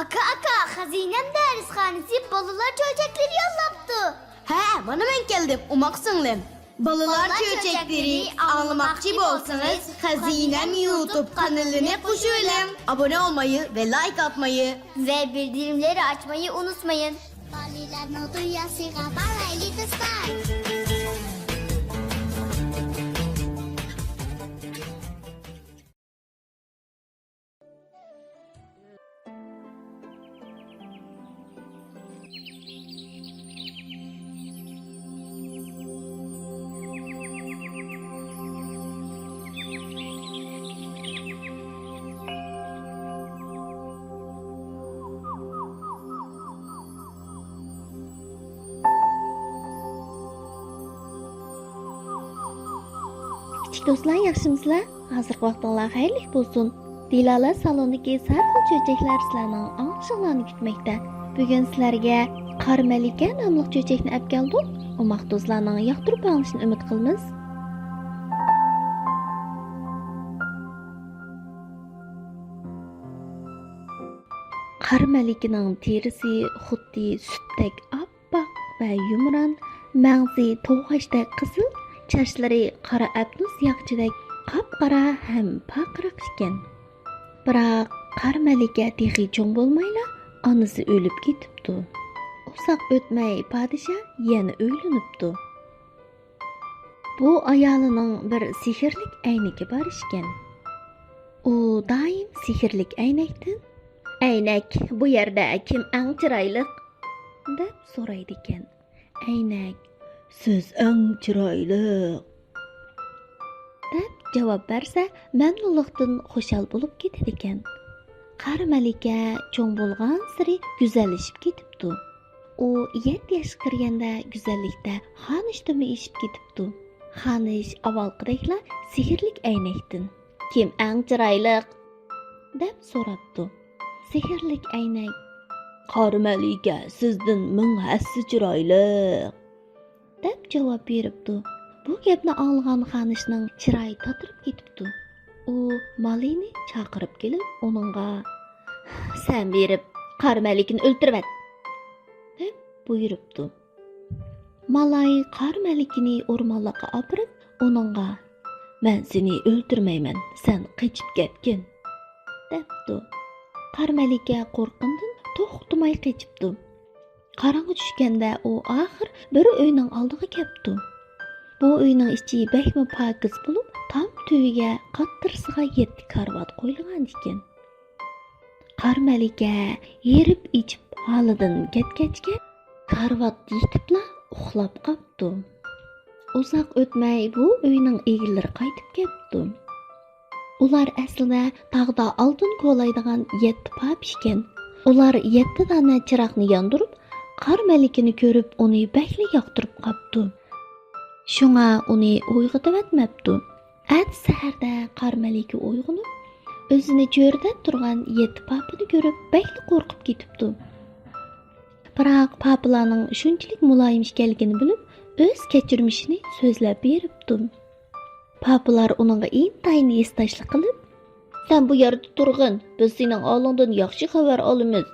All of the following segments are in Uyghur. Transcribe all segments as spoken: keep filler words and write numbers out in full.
ئاكا، ئاكا، خەزىنەم دەرسخانىسى بالىلار چۆچەكلىرى يوللاپتۇ. ھە، مانا مەن كەلدىم، ئوماق سىڭلىم. بالىلار چۆچەكلىرى ئاڭلىماقچى بولسىڭىز، خەزىنەم يۇتۇب قانىلىنى قوشۇۋېلىڭ. ئابۇنە ئولمايى ۋە لايك ئاتمايى ۋە بىلدۈرۈملەرنى ئاچمايى ئۇنتۇمايسىز. بالىلارنىڭ دۇنياسىغا بارايلى دوستلار. كىچىك دوستلار، ياخشىمۇسىلەر؟ ھازىرقى ۋاقتىڭلار خەيرلىك بولسۇن. دىلالە سالونىدىكى سەرخىل چۆچەكلەر سىلەرنىڭ ئاڭلىشىڭلارنى كۈتمەكتە. بۈگۈن سىلەرگە قارا مەلىكە ناملىق چۆچەكنى ئەپ كەلدۇق. ئوماق دوستلارنىڭ ياقتۇرۇپ ئاڭلىشىنى ئۈمىد قىلىمىز. قارا مەلىكىنىڭ تېرىسى خۇددى سۈتتەك ئاپئاق ۋە يۇمران، مەڭزى توغاچتەك قىزىل، چاچلىرى قارا ئەپنۇس ياغىچىدەك قاپقارا ھەم پارقىراق ئىكەن. بىراق، قارا مەلىكە تېخى چوڭ بولمايلا، ئانىسى ئۆلۈپ كېتىپتۇ. ئۇزاق ئۆتمەي، پادىشاھ يەنە ئۆيلىنىپتۇ. بۇ ئايالىنىڭ بىر سېھىرلىك ئەينىكى بار ئىكەن. ئۇ دائىم سېھىرلىك ئەينەكتىن، «ئەينەك، بۇ يەردە كىم ئەڭ چىرايلىق؟» دەپ سورايدىكەن. ئەينەك، «سىز ئەڭ چىرايلىق» دەپ جاۋاب بەرسە، مەمنۇنلۇقتىن خۇشال بولۇپ كېتىدىكەن. قارا مەلىكە چوڭ بولغانسېرى گۈزەللىشىپ كېتىپتۇ. ئۇ يەتتە ياشقا كىرگەندە گۈزەللىكتە خانىشتىنمۇ ئېشىپ كېتىپتۇ. خانىش ئاۋۋالقىدەكلا سېھىرلىك ئەينەكتىن، «كىم ئەڭ چىرايلىق؟» دەپ سوراپتۇ. سېھىرلىك ئەينەك، «قارا مەلىكە سىزدىن مىڭ ھەسسە چىرايلىق» دەپ جاۋاب بېرىپتۇ. بۇ گەپنى ئاڭلىغان خانىشنىڭ چىرايى تاتىرىپ كېتىپتۇ. ئۇ مالىنى چاقىرىپ كېلىپ، ئۇنىڭغا، «سەن بېرىپ قارا مەلىكىنى ئۆلتۈرۈۋەت» دەپ بۇيرۇپتۇ. مالاي قارا مەلىكىنى ئورمانلىققا ئاپىرىپ، ئۇنىڭغا، «مەن سېنى ئۆلتۈرمەيمەن، سەن قېچىپ كەتكىن» دەپتۇ. قارا مەلىكە قورققىنىدىن توختىماي قېچىپتۇ. قاراڭغۇ چۈشكەندە ئۇ ئاخىر بىر ئۆينىڭ ئالدىغا كەپتۇ. بۇ ئۆينىڭ ئىچى بەكمۇ پاكىز بولۇپ، تام تۈۋىگە قاتتىرىسىغا يەتتە كارىۋات قويۇلغان ئىكەن. قارا مەلىكە ھېرىپ ئېچىپ ھالىدىن كەتكەچكە، كارىۋاتتا يېتىپلا ئۇخلاپ قاپتۇ. ئۇزاق ئۆتمەي بۇ ئۆينىڭ ئىگىلىرى قايتىپ كەپتۇ. ئۇلار ئەسلىدە تاغدا ئالتۇن كولايدىغان يەتتە پاپا ئىكەن. ئۇلار يەتتە دانە چىراغنى ياندۇرۇپ، قارا مەلىكىنى كۆرۈپ، ئۇنى بەكلا ياقتۇرۇپ قاپتۇ. شۇڭا ئۇنى ئويغىتىۋەتمەپتۇ. ئەتىسى سەھەردە قارا مەلىكە ئويغىنىپ، ئۆزىنى چۆرىدەپ تۇرغان يەتتە پاپىنى كۆرۈپ، بەكلا قورقۇپ كېتىپتۇ. بىراق پاپىلارنىڭ شۇنچىلىك مۇلايىم ئىكەنلىكىنى بىلىپ، ئۆز كەچۈرمىشىنى سۆزلەپ بېرىپتۇ. پاپىلار ئۇنىڭغا ئىنتايىن ھېسداشلىق قىلىپ، «سەن بۇ يەردە تۇرغىن، بىز سېنىڭ ھالىڭدىن ياخشى خەۋەر ئالىمىز»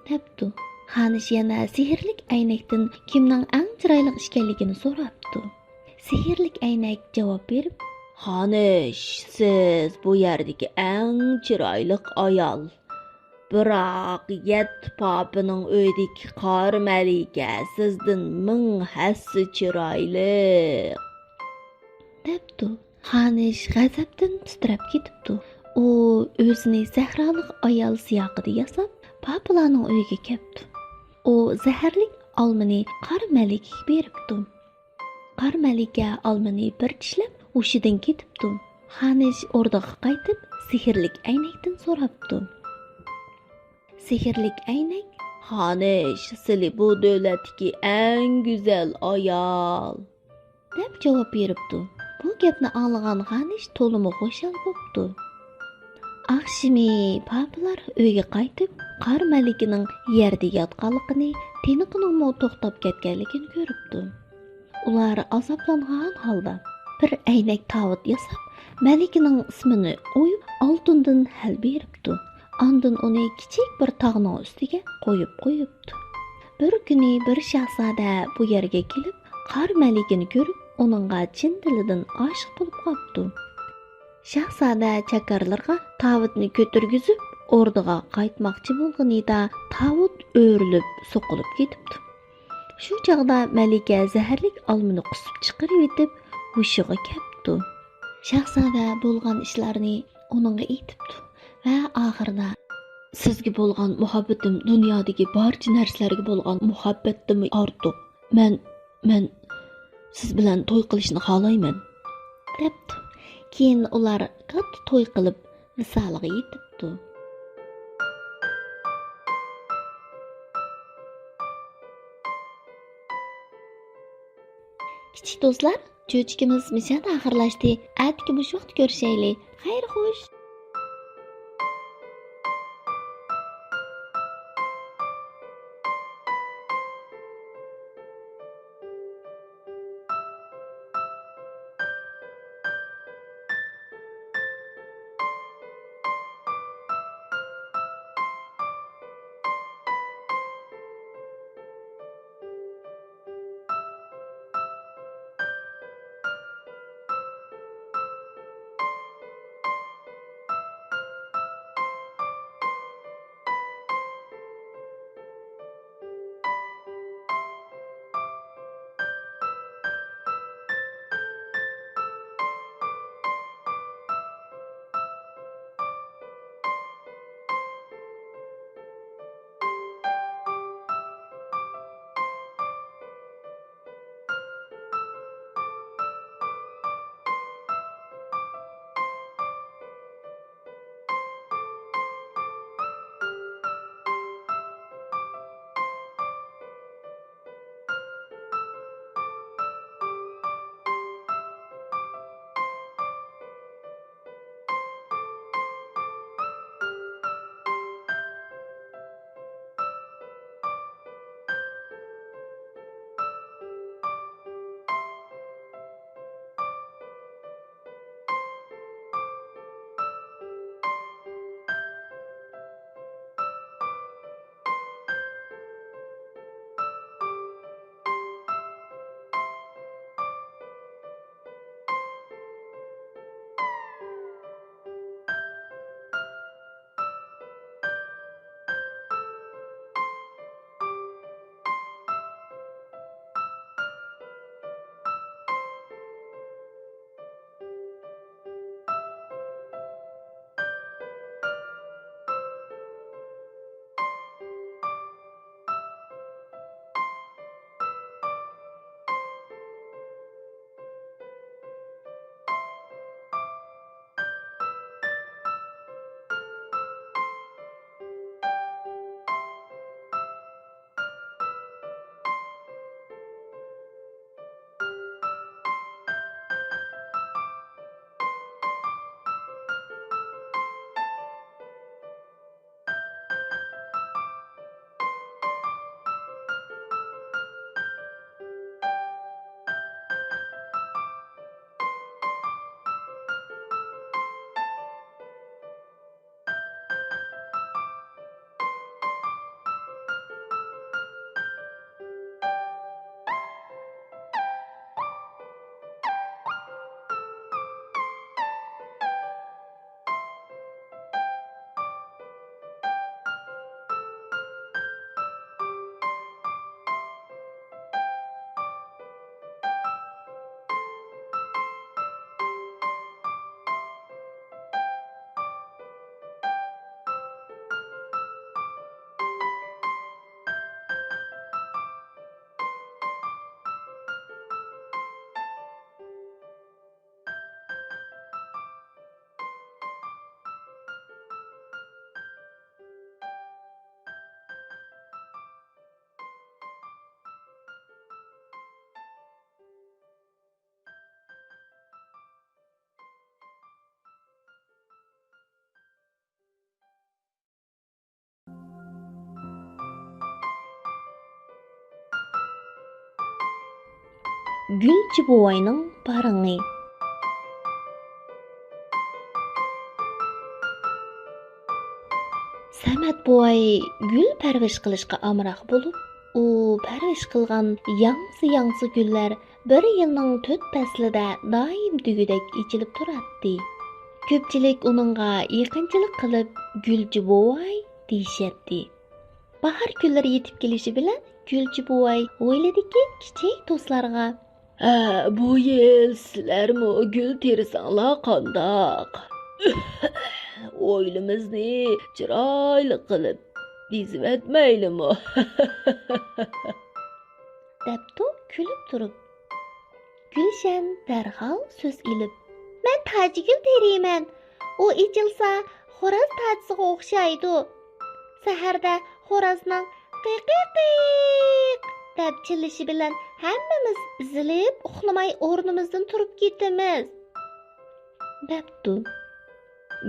دەپتۇ. خانىش يەنە سېھىرلىك ئەينەكتىن كىمنىڭ ئەڭ چىرايلىق ئىكەنلىكىنى سوراپتۇ. سېھىرلىك ئەينەك جاۋاب بېرىپ، «خانىش، سىز بۇ يەردىكى ئەڭ چىرايلىق ئايال. بىراق يەتتە پاپىنىڭ ئۆيىدىكى قارا مەلىكە سىزدىن مىڭ ھەسسە چىرايلىق» دەپتۇ. خانىش غەزەپتىن تىترەپ كېتىپتۇ. ئۇ ئۆزىنى سەھرالىق ئايال سىياقىدا ياساپ، پاپىلارنىڭ ئۆيىگە كەپتۇ. ئۇ زەھەرلىك ئالمىنى قارا مەلىكىگە بېرىپتۇ. قارا مەلىكە ئالمىنى بىر چىشلەپ، ھوشىدىن كېتىپتۇ. خانىش ئوردىغا قايتىپ، سېھىرلىك ئەينەكتىن سوراپتۇ. سېھىرلىك ئەينەك، «خانىش، سىلى بۇ دۆلەتتىكى ئەڭ گۈزەل ئايال» دەپ جاۋاب بېرىپتۇ. بۇ گەپنى ئاڭلىغان خانىش تولىمۇ خۇشال بوپتۇ. ئاخشىمى پاپىلار ئۆيگە قايتىپ، قارا مەلىكىنىڭ يەردە ياتقانلىقىنى، تىنىقىنىڭمۇ توختاپ كەتكەنلىكىنى كۆرۈپتۇ. ئۇلار ئازابلانغان ھالدا بىر ئەينەك تاۋۇت ياساپ، مەلىكىنىڭ ئىسمىنى ئويۇپ، ئالتۇندىن ھەل بېرىپتۇ. ئاندىن ئۇنى كىچىك بىر تاغنىڭ ئۈستىگە قويۇپ قويۇپتۇ. بىر كۈنى بىر شاھزادە بۇ يەرگە كېلىپ، قارا مەلىكىنى كۆرۈپ، ئۇنىڭغا چىن دىلىدىن ئاشىق بولۇپ قاپتۇ. شاھزادە چاكارلىرىغا تاۋۇتنى كۆتۈرگۈزۈپ، ئوردىغا قايتماقچى بولغىنىدا، تاۋۇت ئۆرۈلۈپ، سوقۇلۇپ كېتىپتۇ. شۇ چاغدا مەلىكە زەھەرلىك ئالمىنى قۇسۇپ چىقىرىۋېتىپ، ھوشىغا كەپتۇ. شاھزادە بولغان ئىشلارنى ئۇنىڭغا ئېيتىپتۇ ۋە ئاخىرىدا، «سىزگە بولغان مۇھەببىتىم دۇنيادىكى بارچە نەرسىلەرگە بولغان مۇھەببەتتىنمۇ ئارتۇق. مەن، مەن سىز بىلەن توي قىلىشنى خالايمەن.» دەپتۇ. كېيىن ئۇلار كاتتا توي قىلىپ، ۋىسالىغا يېتىپتۇ. كىچىك دوستلار، چۆچىكىمىز مۇشۇ يەردە ئاخىرلاشتى. ئەتىكى مۇشۇ ۋاقىتتا كۆرۈشەيلى. خەير خوش. گۈلچى بوۋاينىڭ پارىڭى. سەمەت بوۋاي گۈل پەرۋىش قىلىشقا ئامراق بولۇپ، ئۇ پەرۋىش قىلغان ياڭزا-ياڭزا گۈللەر بىر يىلنىڭ تۆت پەسلىدە دائىم دېگۈدەك ئېچىلىپ تۇراتتى. كۆپچىلىك ئۇنىڭغا يېقىنچىلىق قىلىپ، «گۈلچى بوۋاي» دېيىشەتتى. باھار كۈنلىرى يېتىپ كېلىشى بىلەن گۈلچى بوۋاي ھويلىدىكى كىچىك دوستلارغا، «ھە، بۇ يىل سىلەرمۇ گۈل تېرىساڭلار قانداق؟ ھويلىمىزنى چىرايلىق قىلىپ بېزىۋەتمەيلىمۇ؟» دەپتۇ كۈلۈپ تۇرۇپ. گۈلشەن دەرھال سۆز ئېلىپ، «مەن تاجىگۈل تېرىيمەن. ئۇ ئېچىلسا، خوراز تاجىسىغا ئوخشايدۇ. سەھەردە خورازنىڭ قىقىقىق دەپ چىللىشى بىلەن ھەممىمىز ئېزىلىپ ئۇخلىماي ئورنىمىزدىن تۇرۇپ كېتىمىز» دەپتۇ.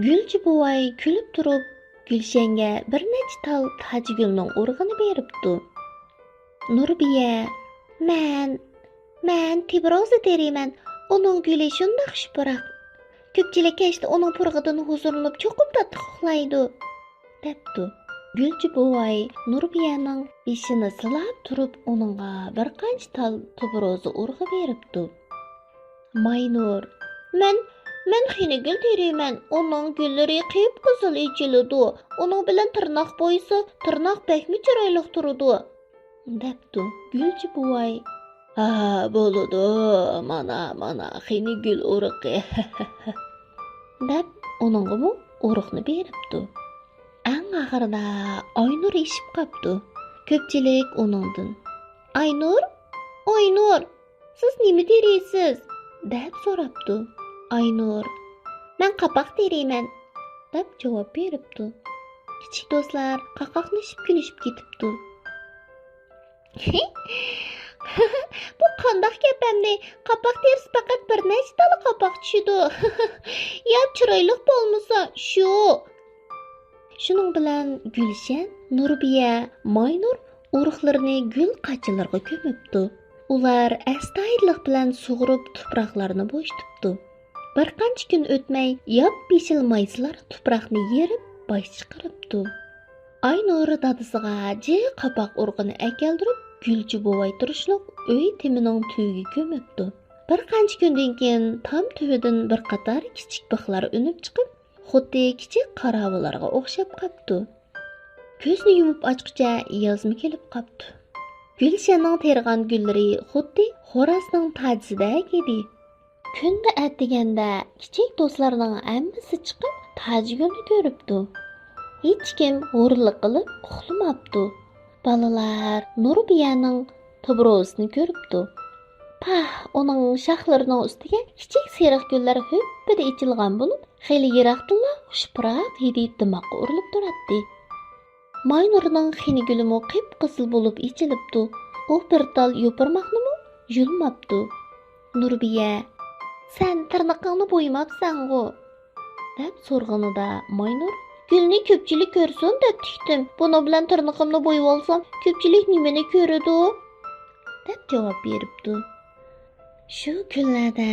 گۈلچى بوۋاي كۈلۈپ تۇرۇپ، گۈلشەنگە بىر نەچچە تال تاجىگۈلنىڭ ئۇرۇغىنى بېرىپتۇ. نۇربىيە، «مەن، مەن تۇبېرازا تېرىيمەن، ئۇنىڭ گۈلى شۇنداق شۇپۇراق. كۆپچىلىك كەچتە ئۇنىڭ پۇرىقىدىن ھۇزۇرلىنىپ چوقۇم تاتلىق ئۇخلايدۇ» دەپتۇ. گۈلچى بوۋاي نۇربىيەنىڭ بېشىنى سىلاپ تۇرۇپ، ئۇنىڭغا بىر قانچە تال تۇبېرازا ئۇرۇغى بېرىپتۇ. ماينۇر، «مەن، مەن خېنىگۈل تېرىيمەن، ئۇنىڭ گۈللىرى قىپقىزىل ئېچىلىدۇ، ئۇنىڭ بىلەن تىرناق بويىسا، تىرناق بەكمۇ چىرايلىق تۇرىدۇ» دەپتۇ. گۈلچى بوۋاي، «ھا، بولىدۇ، مانا، مانا، خېنىگۈل ئۇرۇقى» دەپ، ئۇنىڭغىمۇ ئۇرۇقنى بېرىپتۇ. ئەڭ ئاخىرىدا ئاينۇر ئېشىپ قاپتۇ. كۆپچىلىك ئۇنىڭدىن، «ئاينۇر، ئاينۇر، سىز نېمە تېرىيسىز؟» دەپ سوراپتۇ. ئاينۇر، «مەن قاپاق تېرىيمەن» دەپ جاۋاب بېرىپتۇ. كىچىك دوستلار قاقاقلىشىپ كۈلۈشۈپ كېتىپتۇ. «بۇ قانداق گەپ ئەمدى؟ قاپاق تېرىسا پەقەت بىر نەچچە دانە قاپاق چۈشىدۇ. يا چىرايلىق بولمىسا شۇ.» شۇنىڭ بىلەن گۈلشەن، نۇربىيە، ماينۇر ئۇرۇقلىرىنى گۈل قاچىلىرىغا كۆمۈپتۇ. ئۇلار ئەستايىدىللىق بىلەن سۇغۇرۇپ، تۇپراقلارنى بوشىتىپتۇ. بىر قانچە كۈن ئۆتمەي، ياپيېشىل مايسىلار تۇپراقنى يېرىپ، باش چىقىرىپتۇ. ئاينۇر دادىسىغا جىق قاپاق ئۇرۇقىنى ئەكەلدۈرۈپ، گۈلچى بوۋاي تۇرۇشلۇق ئۆي تېمىنىڭ تۈۋىگە كۆمۈپتۇ. بىر قانچە كۈندىن كېيىن تام تۈۋىدىن بىر قاتار كىچىك بىخلار ئۈنۈپ چىقىپ، خۇددى كىچىك قاراۋۇللارغا ئوخشاپ قاپتۇ. كۆزنى يۇمۇپ ئاچقۇچە يازمۇ كېلىپ قاپتۇ. گۈلشەننىڭ تېرىغان گۈللىرى خۇددى خورازنىڭ تاجىسىدەك ئىدى. كۈندە ئەتىگەندە كىچىك دوستلارنىڭ ھەممىسى چىقىپ تاجىگۈلنى كۆرۈپتۇ. ھېچكىم ھۇرۇنلۇق قىلىپ ئۇخلىماپتۇ. بالىلار نۇربىيەنىڭ تۇبروزىنى كۆرۈپتۇ. پاھ، ئۇنىڭ شاخلىرىنىڭ ئۈستىگە كىچىك سېرىق گۈللەر ھۈپپىدە ئېچىلغان بولۇپ، خېلى يىراقتىنلا خۇش پۇراق ھىدى دىماققا ئۇرۇلۇپ تۇراتتى. ماينۇرنىڭ خېنە گۈلىمۇ قىپقىزىل بولۇپ ئېچىلىپتۇ. ئۇ بىر تال يوپۇرماقنىمۇ يۇلماپتۇ. نۇربىيە، «سەن تىرنىقىڭنى بويىماپسەنغۇ؟» دەپ سورىغىنىدا ماينۇر، «گۈلنى كۆپچىلىك كۆرسۇن دەپ تىكتىم. بۇنىڭ بىلەن تىرنىقىمنى بويىۋالسام، كۆپچىلىك نېمىنى كۆرىدۇ؟» دەپ جاۋاب بېرىپتۇ. شۇ كۈنلەردە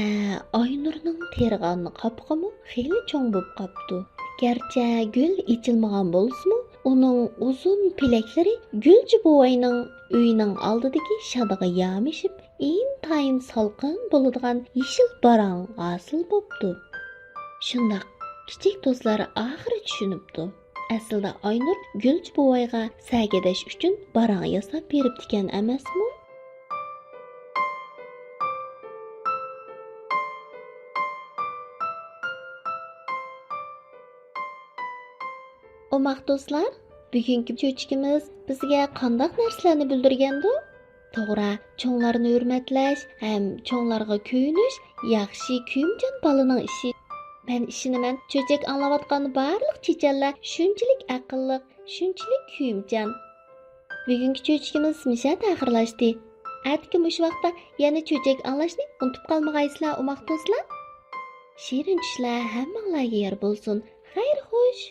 ئاينۇرنىڭ تېرىغان قاپىقىمۇ خېلى چوڭ بولۇپ قاپتۇ. گەرچە گۈل ئېچىلمىغان بولسىمۇ، ئۇنىڭ ئۇزۇن پېلەكلىرى گۈلچى بوۋاينىڭ ئۆيىنىڭ ئالدىدىكى شادىغا يامىشىپ، ئىنتايىن سالقىن بولىدىغان يېشىل باراڭ ھاسىل بوپتۇ. شۇنداق، كىچىك دوستلار ئاخىرى چۈشىنىپتۇ. ئەسلىدە ئاينۇر گۈلچى بوۋايغا سەگىدەش ئۈچۈن باراڭ ياساپ بېرىپتىكەن ئەمەسمۇ؟ ئوماق دوستلار، بۈگۈنكى چۆچىكىمىز بىزگە قانداق نەرسىلەرنى بىلدۈرگەندۇ؟ توغرا، چوڭلارنى ھۆرمەتلەش ھەم چوڭلارغا كۆيۈنۈش ياخشى، كۆيۈمچان بالىنىڭ ئىشى. مەن ئىشىنىمەن، چۆچەك ئاڭلاۋاتقان بارلىق چېچەنلەر شۇنچىلىك ئەقىللىق، شۇنچىلىك كۆيۈمچان. بۈگۈنكى چۆچىكىمىز مۇشۇ يەردە ئاخىرلاشتى. ئەتىكى مۇشۇ ۋاقىتتا يەنە چۆچەك ئاڭلاشنى ئۇنتۇپ قالمىغايسىلەر، ئوماق دوستلار. شېرىن چۈشلەر ھەممىڭلارغا يار بولسۇن. خەير خوش.